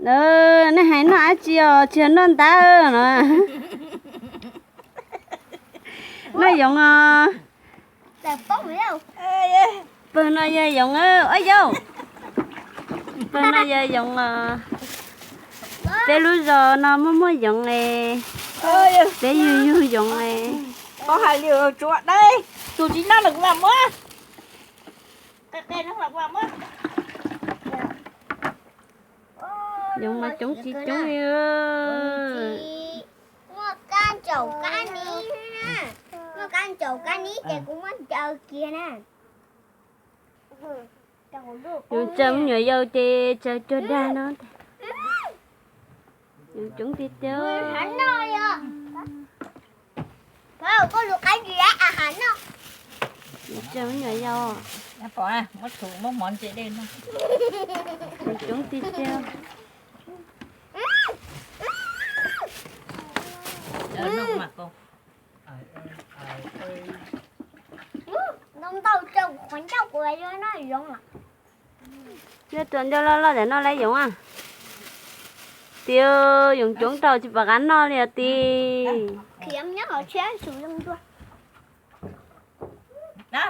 Nej hais noj dab tsi os, tsis yog noj ntawd no. Noj yoov os. Pawg no yog yoov, ua yau. Pawg no yog yoov os. Peb lub zos no muaj muaj yoov es peb yug yug yoov es. Tus tsis noj los kuv mam muab. Yoov mas coob tsis coob li. Muaj kab ntsaum kab nib, muaj kab ntsaum kab nib ces kuv muab ncaws kiag na. Yoov tsaws me nyuam yaus ces tsaws cuag dag no. Yoov coob tiag tiag. Yoov tsaws me nyuam yaus. Yoov coob tiag tiag. Ntau ntau rau qhov ncauj kuv yuav noj yoov. Yuav tua ncauj loj loj ntawm no lawm yoov a. Tias yoov coob tau tsis pom qab noj li os tiag. Khiav nyob hauv tsheb xus zoo dua.